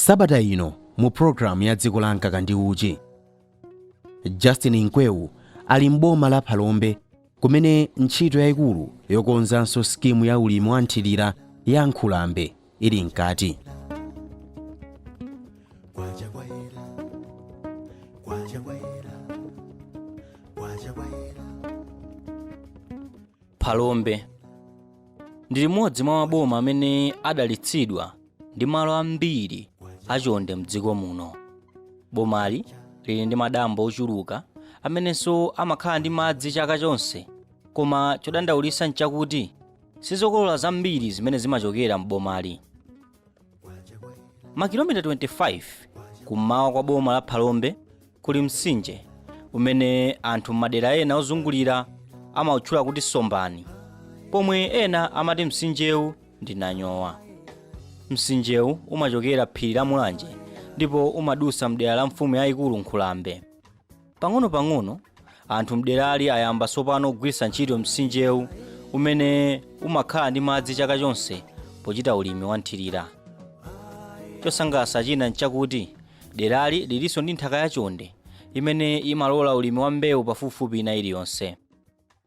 Sabata ino mu programu ya Dziko la Mkaka ndi Uchi, Justin Nkweu ali m'boma la Phalombe kumene ntchito yayikulu yokonzanso skimu ya ulimi wa nthirira ya Nkhulambe ili mkati. Phalombe ndi limodzi mwa maboma amene adalitsidwa ndi malo ambiri achonde mdziko muno. Bomali lili ndi madambo ochuluka amenenso amakhala ndi madzi chaka chonse, koma chodandaulitsa nchakuti sizokolola zambiri zimene zimachokera m'bomali. Makilomita 25 kummawa kwa boma la Phalombe kuli mtsinje umene anthu m'madera ena ozungulira amautchula kuti Sombani, pomwe ena amati mtsinjewu ndi Nanyowa. Mtsinjewu umachokera phiri la Mulanje ndipo umadusa mdera la mfumu yayikulu Nkhulambe. Pang'onopang'ono anthu mderali ayamba tsopano kugwiritsa ntchito mtsinjewu umene umakhala ndi madzi chaka chonse pochita ulimi wa nthirira. Chosangalatsa china nchakuti derali lilinso ndi nthaka yachonde imene imalola ulimi wa mbewu pafupifupi ina iliyonse.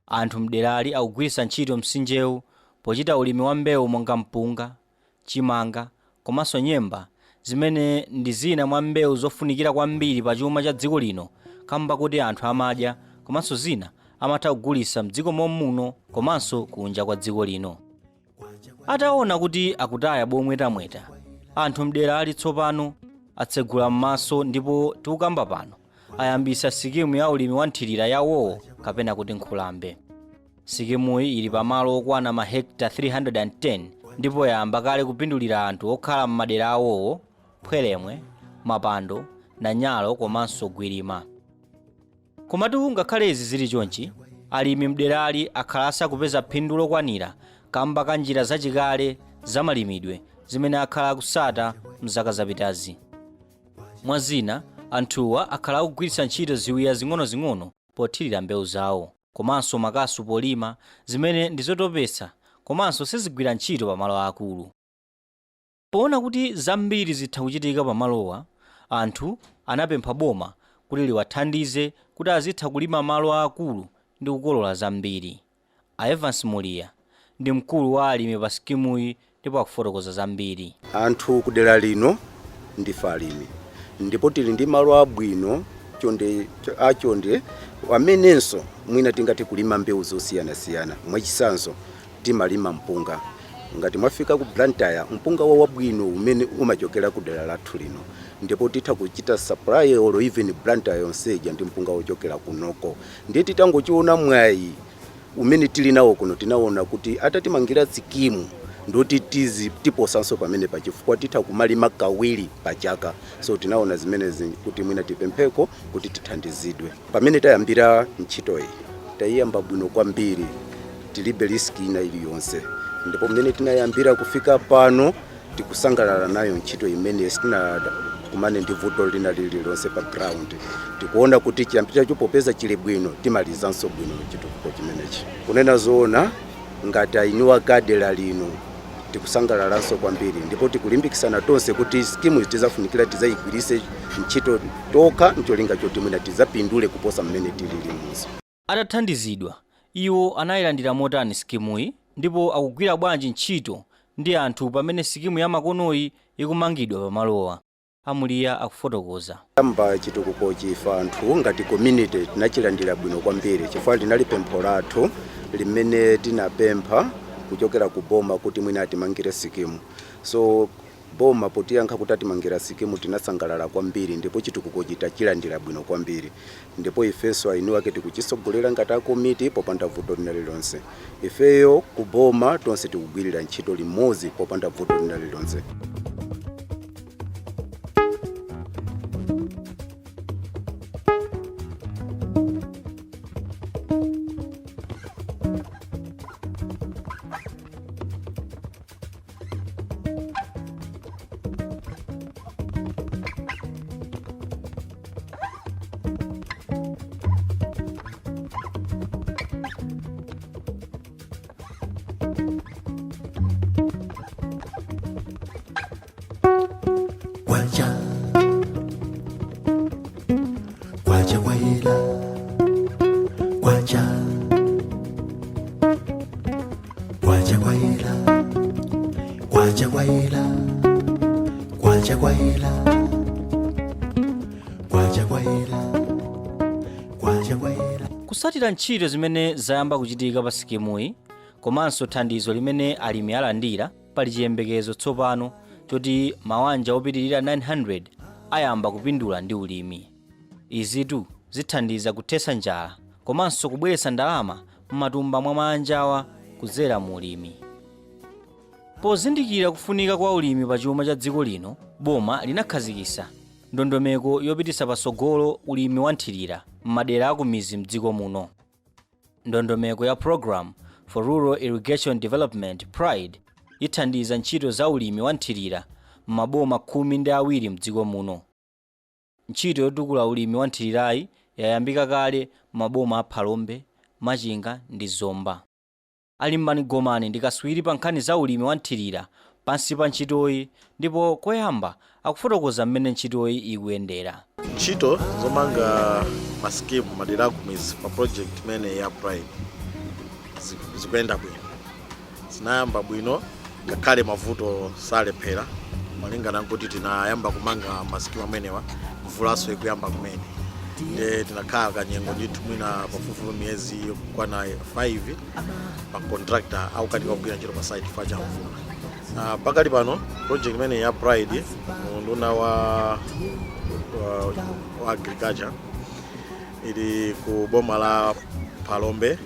Anthu mderali akugwiritsa ntchito mtsinjewu pochita ulimi wa mbewu monga mpunga, chimanga komanso nyemba zimene ndi zina mwa mbewu zofunikira kwambiri pa chuma cha dziko lino kamba kuti anthu amadya komanso zina amatha kugulitsa mdziko mommuno komanso kunja kwa dziko lino. Ataona kuti akutaya bomwetamweta, anthu mderali tsopano atsegula m'maso ndipo tikukamba pano ayambisa sikimu ya ulimi wa nthirira ya Wowo kapena kuti Nkhulambe. Sikimuyi ili pamalo okwana mahekita 310 ndipo yayamba kale kupindulira anthu okhala m'madera a Wowo, Phwelemwe, Mapando, Nanyalo komanso Gwirima. Komatu ngakhale izi zili chonchi, alimi mderali akhala asakupeza phindu lokwanira kamba ka njira zachikale zamalimidwe zimene akhala akusata mzaka zapitazi. Mwa zina, anthuwa akhala akugwiritsa ntchito ziwiya zing'onozing'ono pothirira mbewu zawo komanso makasu polima zimene ndi zotopetsa komanso sizigwira ntchito pamalo aakulu. Poona kuti zambiri zitha kuchitika pamalowa, anthu anapempha boma kuti liwathandize kuti azitha kulima malo aakulu ndi kukolola zambiri. A Evans Muliya ndi mkulu wa alimi pa sikimuyi ndipo akufotokoza zambiri. Anthu kudera lino ndife alimi ndipo tili ndi malo abwino chonde achonde amenenso mwina tingathe kulima mbewu zosiyanasiyana. Mwachitsanzo, timalima mpunga. Ngati mwafika ku Blantyre, mpunga wa wabwino umene umachokera ku dera lathu lino, ndipo titha kuchita supply olo even Blantyre yonse ija ndi mpunga wochokera kunoko. Ndiye titangochiona mwayi umene tili nawo kuno, tinaona kuti atatimangira sikimu ndoti tizi tiposanso pamene pachifukwa titha kumalima kawiri pa chaka. So tinaona zimenezi kuti mwina tipempheko kuti tithandizidwe. Pamene tayambira ntchitoyi, tayiyamba bwino kwambiri, tilibe risk ina iliyonse, ndipo mmene tinayambira kufika pano tikusangalala nayo ntchito imene sitinakumane ndi vuto lina lililonse pa ground. Tikuona kuti chiyambiro chacho popeza chili bwino, timalizanso bwino chitukuko chimenechi. Kunena zoona, ngati eni ake dera lino tikusangalalanso kwambiri ndipo tikulimbikisana tonse kuti skimu tizafunikira tizayigwirise ntchito tokha ncholinga choti mwina tizapindule kuposa mmene tilili muzo. Atathandizidwa, iwo anayilandira motani sikimuyi ndipo akugwira bwanji ntchito ndi anthu pamene sikimu ya makonoyi ikumangidwa pamalowa? A Muliya akufotokoza. Yamba chitukukochi, ife anthu ngati community tinachilandira bwino kwambiri chifukwa linali pempho lathu limene tinapempha kuchokera ku boma kuti mwina atimangire sikimu. So boma potiyankha kuti atimangira sikimu, tinasangalala kwambiri ndipo chitukukochi tachilandira bwino kwambiri, ndipo ifenso eni ake tikuchisogolera ngati akomiti popanda vuto lina lililonse. Ifeyo ku boma tonse tikugwirira ntchito limodzi popanda vuto lina lililonse. Kwacha kwayela, kwacha kwayela, kwacha kwayela, kwacha kwayela. Kusatira ntchito zimene zayamba kuchitika pa sikimuyi komanso thandizo limene alimi alandira, pali chiyembekezo tsopano choti mawanja opitirira 900 ayamba kupindula ndi ulimi. Izitu zithandiza kuthetsa njala komanso kubweretsa ndalama m'matumba mwa maanjawa kudzera mu ulimi. Pozindikira kufunika kwa ulimi pa chuma cha dziko lino, boma linakhazikitsa ndondomeko yopititsa patsogolo ulimi wa nthirira m'madera akumidzi mdziko muno. Ndondomeko ya Program for Rural Irrigation Development, PRIDE, ithandiza ntchito za ulimi wa nthirira m'maboma 12 mdziko muno. Ntchito yotukula ulimi wa nthirirayi yayambika kale m'maboma a Phalombe, Machinga ndi Zomba. Alimbani Gomani ndi katswiri pa nkhani za ulimi wa nthirira pansi pa ntchitoyi, ndipo koyamba akufotokoza mmene ntchitoyi ikuyendera. Ntchito zomanga masikimu madera akumidzi pa project imene ya PRIDE zikuyenda bwino. Zinayamba bwino ngakhale mavuto salephera, malingana nkuti tinayamba kumanga masikimu amenewa mvulaso ikuyamba kumene, nde tinakhala kanyengo ndithu, mwina pafupifupi miyezi yokwana 5, ma contractor akukanika kugwira ntchito pa site chifukwa cha mvula. Pakali pano project imene ya PRIDE, unduna wa agriculture, ili ku boma la Phalombe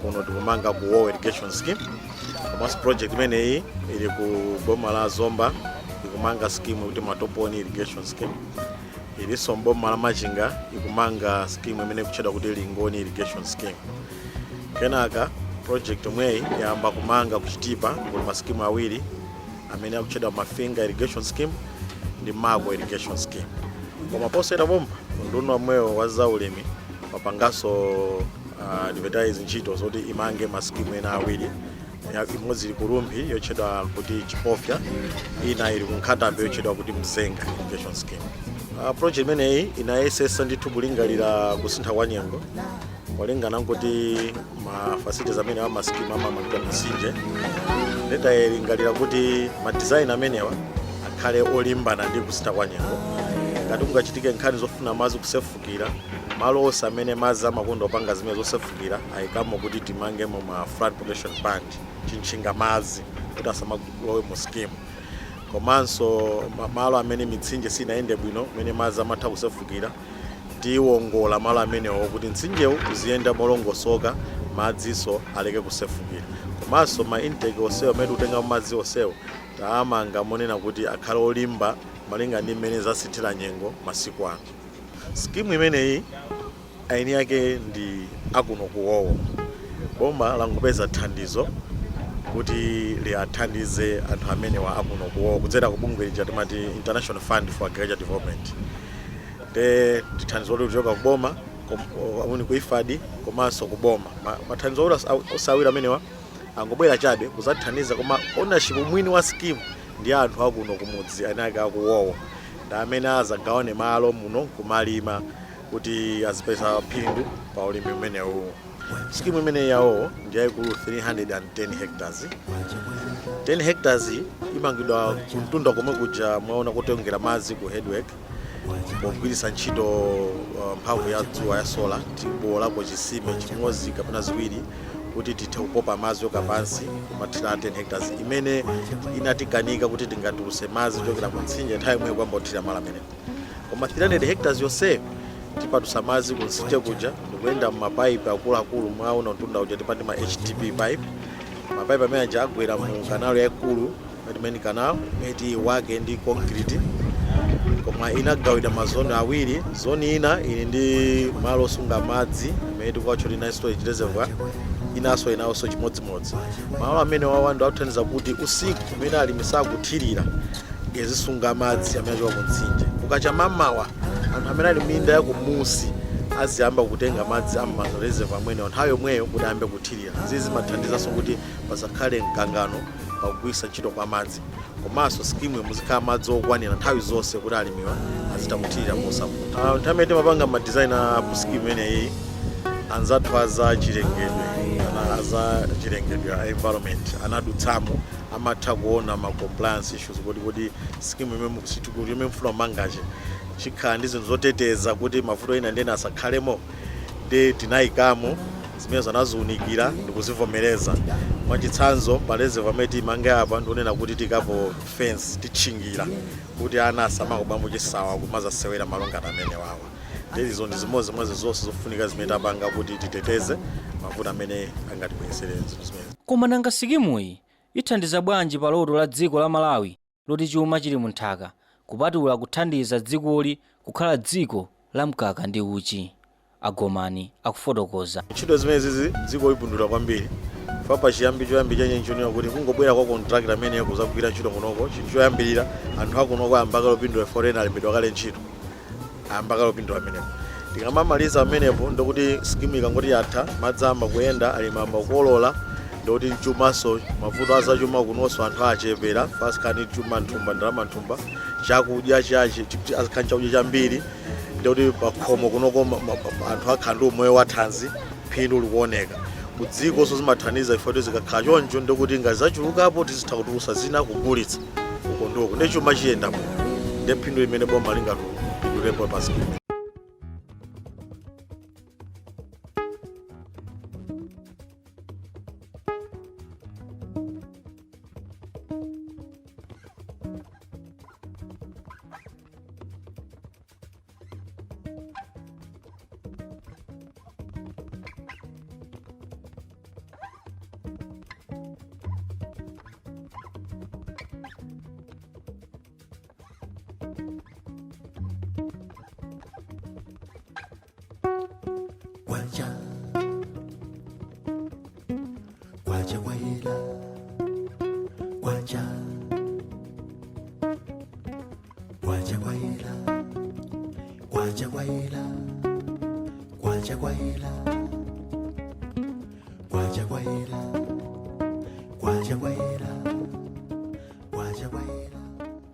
kuno, tikumanga ku Wowo Irrigation Scheme. Komanso project imeneyi ili ku boma la Zomba, ikumanga scheme kuti Matoponi Irrigation Scheme. Ilinso mboma la Machinga, ikumanga scheme imene ikutchedwa kuti Lingoni Irrigation Scheme. Kenaka project omweyi yayamba kumanga ku Chitipa, kuli masikimu awiri amene akutchedwa Mafinga Irrigation Scheme ndi Mako Irrigation Scheme. Koma posera pompa, unduna omwewo wa zaulimi wapanganso advertise ntchito zoti imange masikimu ena awiri. Imodzi ili ku Rumphi yotchedwa kuti Chipofya, ina ili ku Nkhata Bay yotchedwa kuti Mzenga Irrigation Scheme. Project imeneyi inayesesa ndithu kulingalira kusintha kwa nyengo, malingana nkuti ma facilities amene wa masikimu amamangidwa mtsinje. Ndetayilingalira kuti ma design amenewa akhale olimbana ndi kusintha kwa nyengo. Ngati kungachitike nkhani zofuna madzi kusefukira, malo onse amene madzi amakonda opanga zimene zosefukira ayikamo kuti timangemo ma flood protection band, chintchinga madzi kuti asamalowe mu scheme. Komanso malo amene mitsinje sinayende bwino, kumene madzi amatha kusefukira, tiwongola malo amenewo kuti mtsinjewu uziyenda molongosoka, madziso aleke kusefukira. Komanso ma intake onsewo amene tikutenga madzi onsewo taamanga monena kuti akhale olimba malinga ndi mmene zasinthira nyengo masiku ano. Skimu imeneyi aini yake ndi akuno kuwowo. Boma langopeza thandizo kuti liathandize anthu amenewa akuno kuwowo kudzera ku bungwe lija timati International Fund for Agriculture Development. Nde ndi thandizo loti kuchoka kuboma, amuni ku IFAD komanso kuboma. Mathandizo osawiri amenewa angobwera chabe kuzathandiza, koma ownership, mwini wa scheme, ndi anthu akuno kumudzi, eni ake akuwowo ndi amene azagawane malo muno kumalima kuti azipeza phindu pa ulimi umenewu. Skimu imeneyi yawo ndi yayikulu, 310 hectares. 10 hectares imangidwa kumtunda komwe kuja mwaona kutengera madzi ku headwork, pogwiritsa ntchito mphamvu ya dzuwa ya solar. Tiboolako chisime chimodzi kapena ziwiri kuti tithe kupopa madzi oka pansi kumathira 10 hectares imene inatikanika kuti tingatuluse madzi kuchokera ku mtsinje nthawi imwe kuyamba kuthira malo amenewo. Koma 300 hectares yonseyo tipatusa madzi ku mtsinje kuja ndikuyenda mumapaipi akuluakulu. Mwaona mtunda uja tipati ma HDP pipe. Mapaipi amene aja agwera mu canal yaikulu, main canal imene tiyiwake ndi concrete, koma inagawidwa mazoni awiri. Zoni ina ili ndi malo osunga madzi amene tikuwatcha kuti storage reservoir, inanso inawonso chimodzimodzi. Malo amene wawa ndi akuthandiza kuti usiku umene alimi sakuthirira izisunga madzi amene achoka ku mtsinje. Kukacha mamawa, anthu amene ali minda ya kumusi aziyamba kutenga madzi amma reservoir amwenewo nthawi yomweyo kuti ayambe kuthirira. Izi zimathandizanso kuti pasakhale mkangano pakugwiritsa ntchito kwa madzi, komanso skimu muzikhala madzi okwanira nthawi zonse kuti alimiwa azitha kuthirira mosavuta. Nthawi imene timapanga ma design a skimu imeneyi, anzathu aza chilengedwe, ana aza chilengedwe a environment anadutsamo. Amatha kuona ma compliance issues, kuti scheme imene kuti imene mfuna kumangachi chikhala ndi zinthu zoteteza kuti mavuto ena ndi ena asakhalemo. Ndi tinayikamo zimene zanaziunikira ndikuzivomereza. Mwachitsanzo, pa reservoir amene timange apa, ndikunena kuti tikapo fence, titchingira kuti ana asamakubambo chisawa kumazasewera malo ngati amene wawa. Ndizo ndi zimodzi mwa zonse zofunika zimene tapanga kuti titeteze mavuto amene angatibweretsere zinthu zimenezi. Koma nanga sikimuyi ithandiza bwanji pa loto la dziko la Malawi loti chuma chili munthaka, kupatula kuthandiza dzikoli kukhala dziko la mkaka ndi uchi? Agomani akufotokoza. Ntchito zimene zizi dziko lipindula kwambiri. Fa pachiyambi, choyambi chenye nchonena kuti kungobwera kwa contractor amene kuzagwira ntchito kunoko, chinthu choyambirira anthu akunoko ayamba kale kupindula. Foreign alembedwa kale ntchito, ayamba kale kupindula amenepo. Tikamamaliza amenepo, ndikuti skimu ikangoti yatha, madzi amba kuyenda, alimi amba kukolola, ndikuti mchumaso mavuto azachuma kunonso anthu achepera, fasikani chuma nthumba, ndalama nthumba, chakudya chachi azikhala chakudya chambiri. Ndikuti pakhomo kunoko anthu akhala ndi umoyo wathanzi, phindu likuoneka kudziko. So zimathandiza ifo zikakhala choncho, ndikuti ngati zachulukapo tizitha kutulusa zina kugulitsa uko ndiko ndi chuma chiyenda bwino, ndi phindu limene boma lingatupindulepo pa skimu. Kwacha kwacha kwayela kwacha kwacha kwayela kwacha kwayela kwacha kwayela kwacha kwayela kwacha kwayela kwacha kwayela.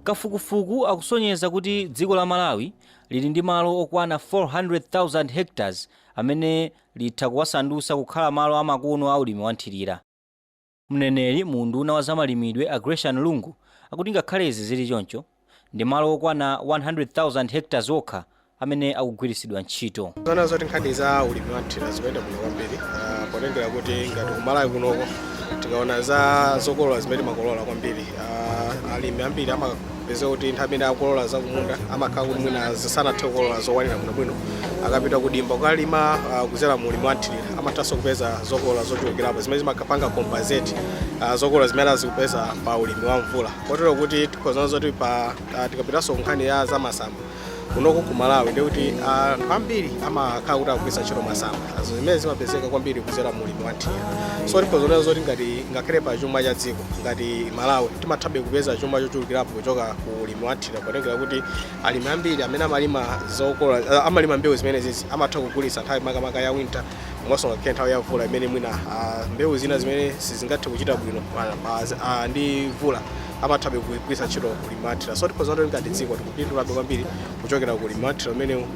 Kafukufuku akusonyeza kuti dziko la Malawi lili ndi malo okwana 400,000 hectares amene litha kuwasandutsa kukhala malo amakono a ulimi wanthirira. Mneneri mu unduna wa zamalimidwe, a Gresham Lungu, akuti ngakhale izi zili choncho, ndi malo okwana 100,000 hectares okha amene akugwiritsidwa ntchito. Zona zoti nkhani za ulimi wa nthirira zikuyenda bwino kwambiri, potengera kuti ngati kumalawi kunoko tikaona za zokolola zimene timakolola kwambiri, alimi ambiri amapeza kuti nthawi imene akukolola zakumunda amakhala kuti mwina zisanathe kukolola zokwanira bwinobwino. Akapita kudimba kukalima kudzera mu ulimi wa nthirira, amathanso kupeza zokolola zochulukirapo zimene zimakapanga compensate zokolola zimene azikupeza pa ulimi wa mvula, kotero kuti tikhoza zoti pa tikapitanso kunkhani ya zamasamba kunoko ku Malawi, ndikuti anthu ambiri amakhala kuti akugwiritsa ntchito masamba azo zimene zimapezeka kwambiri kudzera mu ulimi wa nthirira. So tikhoza zoti ngati ngakhale pa chuma cha dziko ngati Malawi, timathabe kupeza chuma chochulukirapo kuchoka ku ulimi wa nthirira, potengera kuti alimi ambiri amene amalima zokolola, amalima mbewu zimene zizi, amatha kugulitsa nthawi makamaka ya winter, komanso ngakhale nthawi ya mvula imene mwina mbewu zina zimene sizingathe kuchita bwino ndi mvula, amathabe kugwiritsa ntchito ulimi wa nthirira. So tikhoza kuti ngati dziko tikupindulabe kwambiri kuchokera ku ulimi wa nthirira umenewu,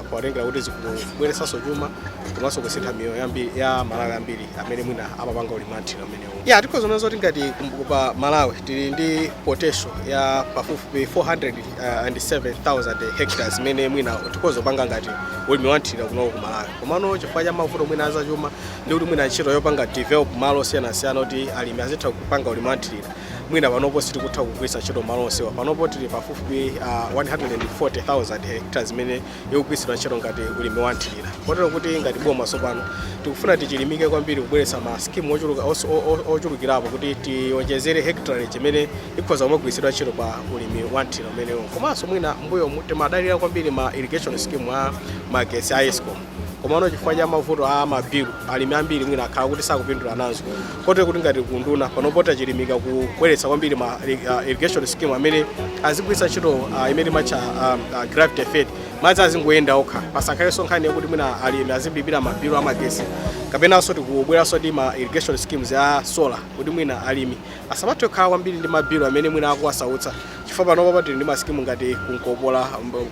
potengera kuti zikubweretsanso chuma komanso kusintha miyoyo yambiri ya Malawi ambiri amene mwina amapanga ulimi wa nthirira umenewu. Ya, tikhoza zoti ngati pa Malawi tili ndi potential ya pafupifupi 407,000 hectares imene mwina tikhoza kupanga ngati ulimi wa nthirira kunoko ku Malawi. Komano chifukwa cha mavuto mwina azachuma, ndi kuti mwina ntchito yopanga develop malo osiyanasiyana kuti alimi azitha kupanga ulimi wa nthirira, mwina panopo sitikutha kugwiritsa ntchito malo onsewa. Panopo tili pafupifupi 140,000 hectares imene ikugwiritsidwa ntchito ngati ulimi wa nthirira, kotero kuti ngati boma tsopano tikufuna tichilimike kwambiri kubweretsa ma scheme ochulukirapo kuti tionjezere hectare imene ikhoza kumagwiritsidwa ntchito pa ulimi wa nthirira umenewo. Komanso mwina mbuyomu timadalira kwambiri ma irrigation scheme a magetsi a ESCOM, komano chifukwa cha mavuto a mabilu, alimi ambiri mwina akhala kuti sakupindula nazo, kotero kuti ngati kunduna panopo tachilimika kubweretsa kwambiri ma irrigation scheme amene azigwiritsa ntchito imene timatcha gravity fed, madzi azingoyenda okha, pasakhalenso nkhani yakuti mwina alimi azilipira mabilu amagetsi. Kapenanso tikubweranso ndi ma irrigation schemes ya solar kuti mwina alimi asamathe kukhala kwambiri ndi mabilu amene mwina akuwasautsa. Chifukwa panopa tili ndi masikimu ngati kunkopola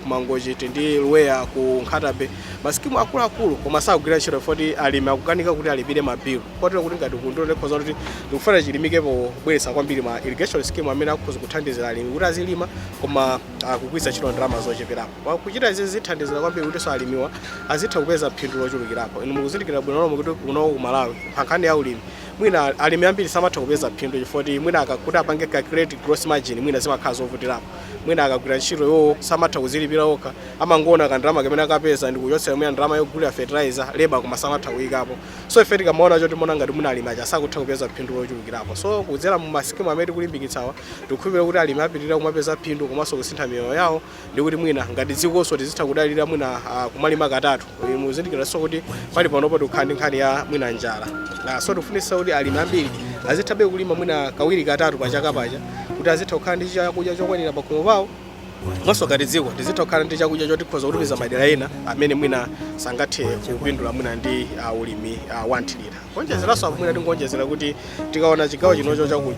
kumangochi, tili ndi Luweya ku Nkhata Bay, masikimu akuluakulu, koma sakugwira ntchito poti alimi akukanika kuti alipire mabilu. Kotero kuti ngati kunduna tikhoza kuti tikufuna chilimikepo kubweretsa kwambiri ma irrigation scheme amene akhoza kuthandizira alimi kuti azilima koma akugwiritsa ntchito ndalama zocheperapo. Kuchita izi zithandizira kwambiri kutinso alimiwa azitha kupeza phindu lochulukirapo. Inu mukuzindikira bwino lomwe kuti kuno ku Malawi, pa nkhani ya ulimi, mwina alimi ambiri samatha kupeza phindu chifukwa kuti mwina akakuti apange calculate gross margin, mwina zimakhala zovutirapo. Mwina akagwira ntchito iwowo samatha kuzilipira okha, amangoona kandalama kamene akapeza ndi kuchotsera mwina ndalama yogulira fertilizer, labor, koma samatha kuyikapo. So ife tikamaona choti timaona ngati mwina alimi aja sakutha kupeza phindu lochulukirapo. So kudzera mu masikimu amene tikulimbikitsawa, tikukhulupirira kuti alimi apitirira kumapeza phindu komanso kusintha miyoyo yawo, ndi kuti mwina ngati dzikonso tizitha kudalira mwina kumalima katatu. Muzindikiranso kuti pali panopo tikukhala ndi nkhani ya mwina njala. So tikufunitsa kuti alimi ambiri azithabe kulima mwina kawiri, katatu pa chaka paja, kuti azitha kukhala ndi chakudya chokwanira pakhomo pawo, komanso ngati dziko tizitha kukhala ndi chakudya choti tikhoza kutumiza madera ena amene mwina sangathe kupindula mwina ndi ulimi wa nthirira. Kuonjezeranso apo, mwina tingonjezera kuti tikaona chigawo chinocho chaku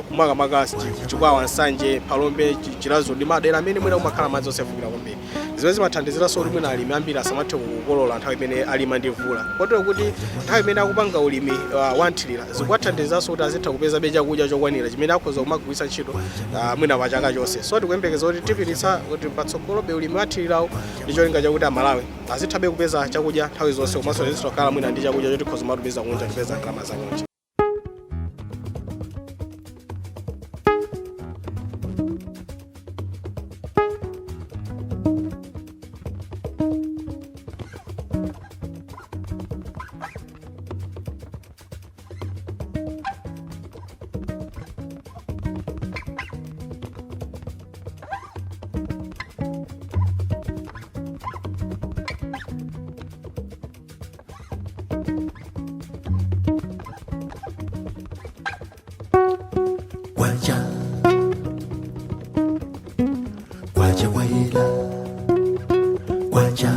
kumakamaka Chikwawa, Nsanje, Phalombe, Chiradzulu ndi madera amene mwina kumakhala madzi osefukira kwambiri, zimene zimathandiziranso kuti mwina alimi ambiri asamathe kukolola nthawi imene alima ndi mvula. Kotero kuti nthawi imene akupanga ulimi wa nthirira, zikuwathandizanso kuti azitha kupezabe chakudya chokwanira chimene akhoza kumagwiritsa ntchito mwina pa chaka chonse. So tikuyembekeza kuti tipititsa kuti patsogolobe ulimi wa nthirirawo ndi cholinga chakuti Amalawi azithabe kupeza chakudya nthawi zonse, komanso tizitha kukhala mwina ndi chakudya choti tikhoza kumatumiza kunja, tipeza ndalama zakunja. Kwacha kwacha kwayela kwacha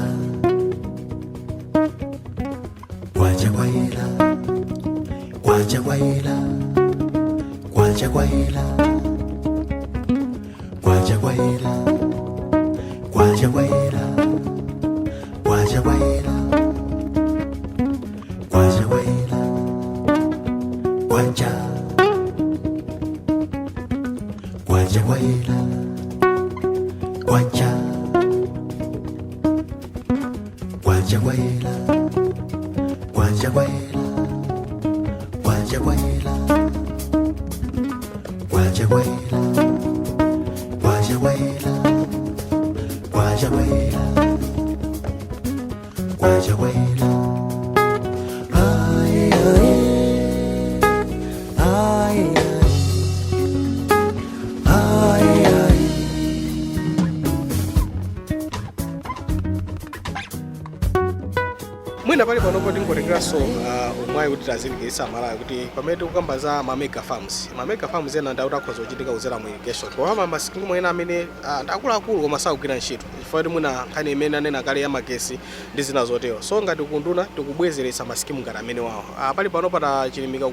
kwacha kwayela kwacha kwayela kwacha kwayela kwacha kwayela kwacha kwayela kwacha kwayela kwacha kwayela kwacha kwacha kwayela kwacha kwacha kwayela kwacha kwayela kwacha kwayela kwacha kwayela kwacha kwayela kwacha kwayela kwacha kwayela. Ay, ay, ay, ay, ay. Mwina pali panopo tingotengeranso umwayi kuti tazindikirisa Amalawi kuti pamene tikukamba za ma mega farms, ma mega farms ena ndakuti akhoza kuchitika kudzera mu irrigation, koma masikimu ena amene ndi akuluakulu koma sakugwira ntchito chifukwa kuti mwina nkhani imene anena kale ya magesi ndi zina zotero. So ngati kunduna tikubwezeretsa masikimu ngati amene wawo. Pali pano patachilimika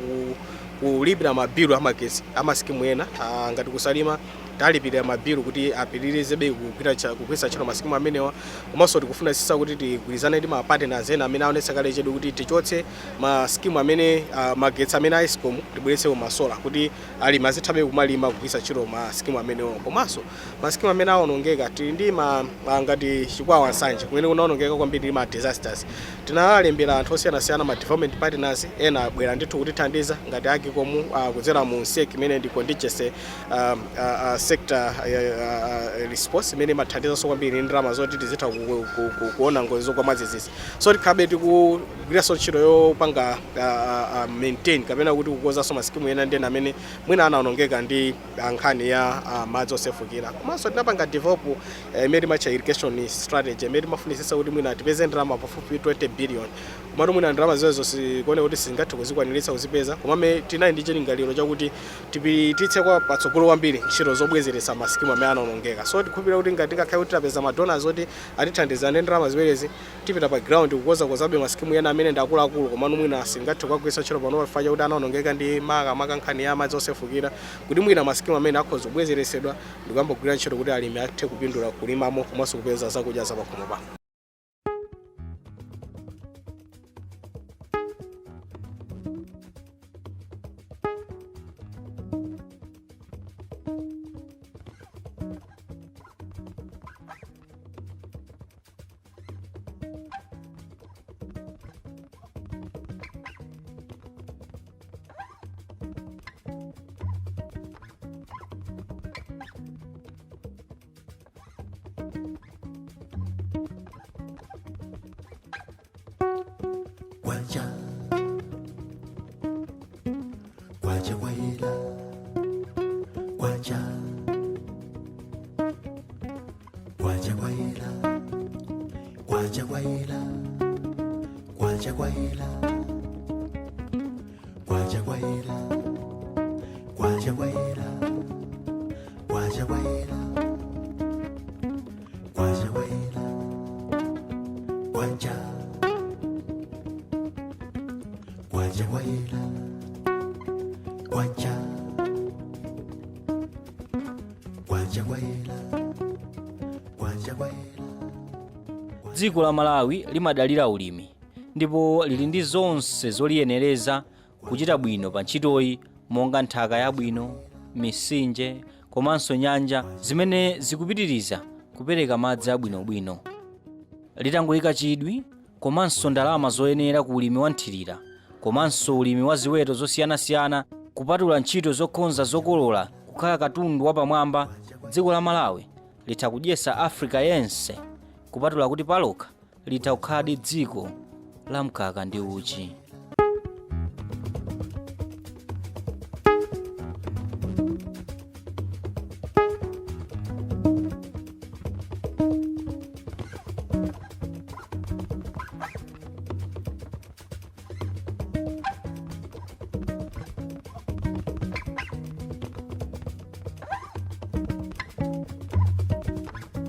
kulipira mabilu amagesi amasikimu ena, ngati kusalima talipirira mabilu kuti apitirizebe kugwiritsa ntchito masikimu amenewa. Komanso tikufunitsitsa kuti tigwirizane ndi ma partners ena amene aonetsa kale chidwi kuti tichotse masikimu amene magetsi amene a ESCOM, tibweretseko ma solar kuti alimi azithabe kumalima kugwiritsa ntchito masikimu amenewo. Komanso masikimu amene awonongeka, tili ndi ngati Chikwawa, Nsanje kumene kunaonongeka kwambiri ndi ma disasters, tinalembera anthu osiyanasiyana, ma development partners ena abwera ndithu kutithandiza ngati AGCOM kudzera mu SEC imene ndi contingency sector response imene imathandizanso kwambiri ndi ndalama zoti tizitha kuona ngozi zogwa mwadzidzidzi. So tikhabe tikugwiranso ntchito yopanga maintain kapena kuti kukonzanso masikimu ena ndi ena amene mwina anaonongeka ndi nkhani ya madzi osefukira. Komanso tinapanga develop imene timatcha irrigation strategy imene timafunisisa kuti mwina tipeze ndalama pafupi 20 billion. Komatu mwina ndalama zimenezo sikuone kuti singathe kuzikwaniritsa kuzipeza, komabe tinali ndi chilingaliro chakuti tipititse kwa patsogolo kwambiri ntchito zobwezeretsa masikimu amene anaonongeka. So tikhulupirira kuti ngati tingakhale kuti tapeza ma donors oti atithandiza ndi ndalama zimenezi, tipita pa ground kukonzakonzabe masikimu ena amene ndi akuluakulu, komano mwina singathe kukagwiritsa ntchito pano chifukwa chakuti anaonongeka ndi makamaka nkhani ya madzi osefukira, kuti mwina masikimu amene akhoza kubwezeretsedwa ndikuyamba kugwira ntchito kuti alimi athe kupindula kulimamo komanso kupeza zakudya zapakhomo pawo. Kwacha kwacha kwayela kwacha kwacha kwayela kwacha kwayela kwacha kwayela kwacha kwayela kwacha kwayela kwacha kwayela kwacha kwayela kwacha kwacha kwayela kwacha kwacha kwayela kwacha kwayela. Dziko la Malawi limadalira ulimi ndipo lili ndi zonse zoliyenereza kuchita bwino pa ntchitoyi, monga nthaka yabwino, mitsinje komanso nyanja zimene zikupitiriza kupereka madzi abwinobwino. Litangoyika chidwi komanso ndalama zoyenera ku ulimi wa nthirira komanso ulimi wa ziweto zosiyanasiyana, kupatula ntchito zokonza zokolola kukhala katundu wapamwamba, dziko la Malawi litha kudyetsa Africa yense, kupatula kuti palokha litha kukhaladi dziko la mkaka ndi uchi.